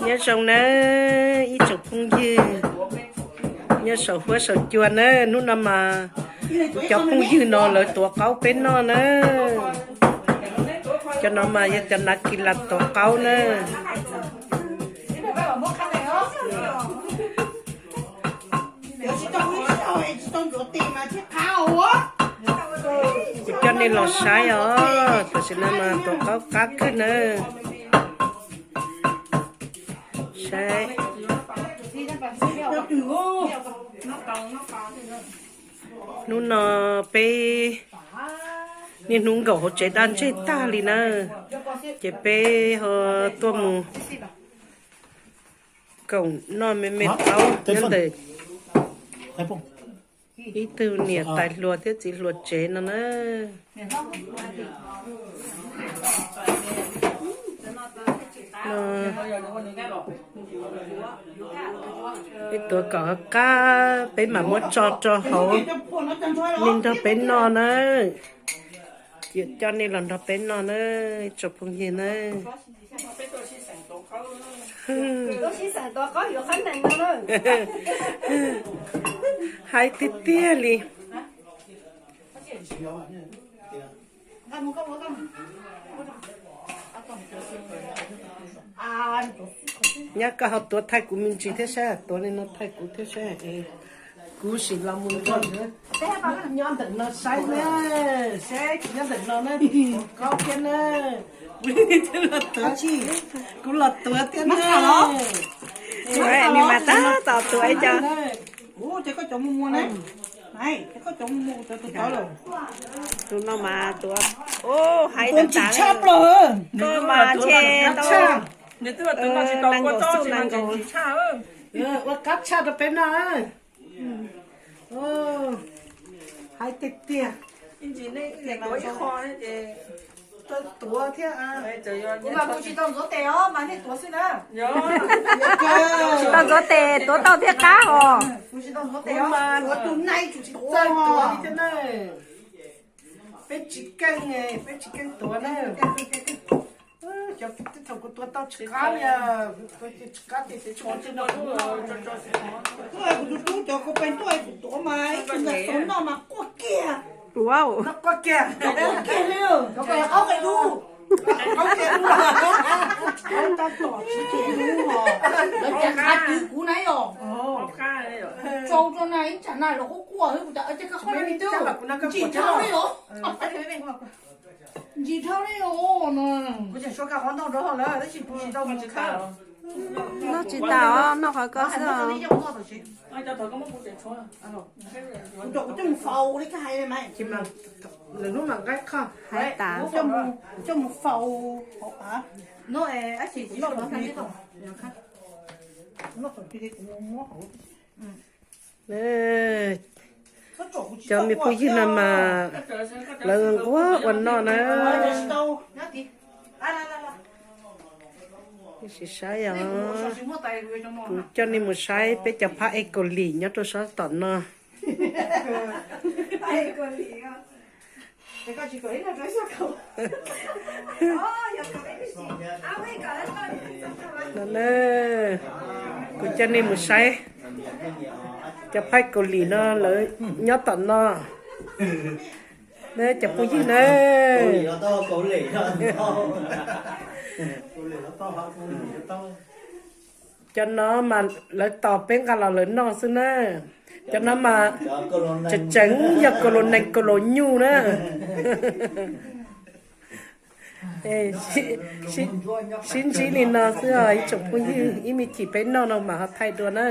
Nyob zoo nawb ib tsoom phooj ywg nyob saum huab saum cua nawb. Hnub no mas kuv cov phooj ywg no lawv tuav qaub peb noj nawb. Cov no mas yog cov nav kis las tuav qaub nawb. Kuv coj nej los saib os, tam sim no mas tuav qaub qab kawg nawb. Saib, hnub no peb niaj hnub nkaum hauv tsev dab ntseg tag li na, ces peb ho tuaj mus koom noj me me qaub nyob ntawm ib tug niam tais hluas thiab txiv hluas tsev no na. Peb tuav kom qab peb mam muab tso rau hauv nej nrog peb noj na. Yuav coj nej los nrog peb noj na, tsoom phooj ywg na. Hais tiag tiag li. Nyab, koj ho tuav thaij kuv me ntsis thiab saib, tuav li no thaij kuv thiab saib. Kuv sim los mus nrog nyob ntawm no saib na, saib kuv nyob ntawm no na, tuav qaub thiab na. Kuv los tuav thiab na. Nws mas tab tom tuav ib co. Tus no mas tuav, hais tas koj mas ntshe tau nees nkaum xub nees nkaum. Ua qab tshaj rau peb noj. Hais tiag tiag. Tuav thiab. Kuv mas kuv tsis tau ntxuav tes os, mas nej tuav xwb na. Tsis tau ntxuav tes tuav tau thiab qab os. Kuv tsis tau ntxuav tes os, mas tuav tus neeg tsis txawj tuav li thiab na. Peb tsis keej, peb tsis keej tuav na. Cov thaum kuv tuav tau tsis qab li, tsis qab ces tsis muaj tsis no. Kuv tus tub cov kau pes tuaj kuv tuav mas ib tug ntawm xauv noj mas quaj kiag. Noj quaj kiag. Quaj kiag li, cov ko qaub qe dub. Qaub qe dub. Qaub tab tom tsis tias dub hos, lawv cov qab twv kuv na yom. Tsau rau na ib tsam na los quaj quaj, kuv tias ua cas koj qhov no ntsim dhau li os. Ntsim dhau li os no. Noj tsis tas os, noj qhov ko xwb os. Kuv coj mus faus li koj hais mas. Lwm hnub mam nqa qhov hais tas. Kuv coj mus faus hauv av. Cov me phooj ywg no mas lawv nquag ua noj na. Sim saib os, kuv coj nej mus saib peb cov phab ej Kaus Lim nyob rau sab tom no. No na, kuv coj nej mus saib cov phab Kaus Lim no lawv nyob tom no. Na cov phooj ywg na, cov no mas lawv tos peb nqa los lawv noj xwb na. Cov no mas tseem tseem yog kaus laus nees kaus laus nyuj na. Sib ntsib li no xwb os ib tsoom phooj ywg, ib me chim peb noj no mas ho thaij dua na.